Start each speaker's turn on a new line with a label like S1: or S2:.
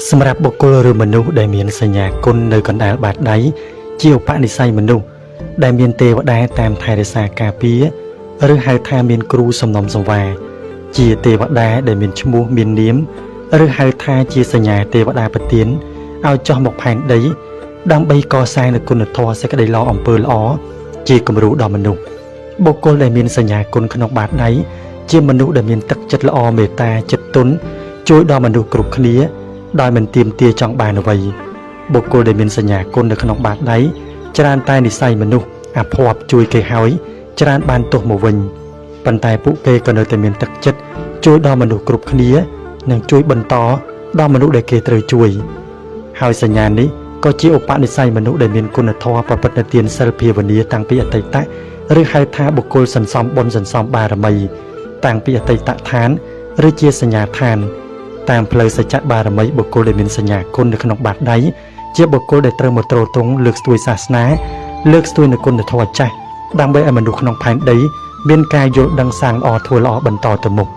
S1: សម្រាប់បុគ្គលឬមនុស្សដែលមានសញ្ញាគុណនៅកណ្ដាលបាតដៃជាឧបនិស្ស័យមនុស្សដែលមានទេវតាតាមថែរក្សាការពារឬហៅថាមានគ្រូសំណុំសង្វារជាទេវតាដែលមានឈ្មោះមាននាមឬហៅថាជាសញ្ញាទេវតាប្រទានឲ្យចុះមកផែនដីដើម្បីកសាងនូវគុណធម៌សេចក្តីល្អអំពើល្អជាគំរូដល់មនុស្សបុគ្គលដែលមានសញ្ញាគុណក្នុងបាតដៃជាមនុស្សដែលមានទឹកចិត្តល្អមេត្តាចិត្តទន់ជួយដល់មនុស្សគ្រប់គ្នាដោយមិនទាមទារចង់បានអ្វីបុគ្គលដែលមានសញ្ញាគុណនៅក្នុងបាតដៃច្រើនតែនិស័យមនុស្សអភ័ព្វជួយគេហើយច្រើនបានទោសមកវិញប៉ុន្តែពួកគេក៏នៅតែមានទឹកចិត្តជួយដល់មនុស្សគ្រប់គ្នានិងជួយបន្តដល់មនុស្សដែលគេត្រូវជួយហើយសញ្ញានេះក៏ជាឧបនិស្ស័យមនុស្សដែលមានគុណធម៌ប្រព្រឹត្តទានសិលភាវនាតាំងពីអតីតឬហៅថាបុគ្គលសន្សំបុណ្យសន្សំបារមីតាំងពីអតីតឋានឬជាសញ្ញាឋានតាមផ្លូវសច្ចបារមីបុគ្គលដែលមានសញ្ញាគុណនៅក្នុងបាតដៃជាបុគ្គលដែលត្រូវមកទ្រទ្រង់លើកស្ទួយសាសនាលើកស្ទួយនូវគុណធម៌ចាស់ដើម្បីឲ្យមនុស្សក្នុងផែនដីមានការយល់ដឹងសាងល្អធ្វើល្អបន្តទៅមុខ។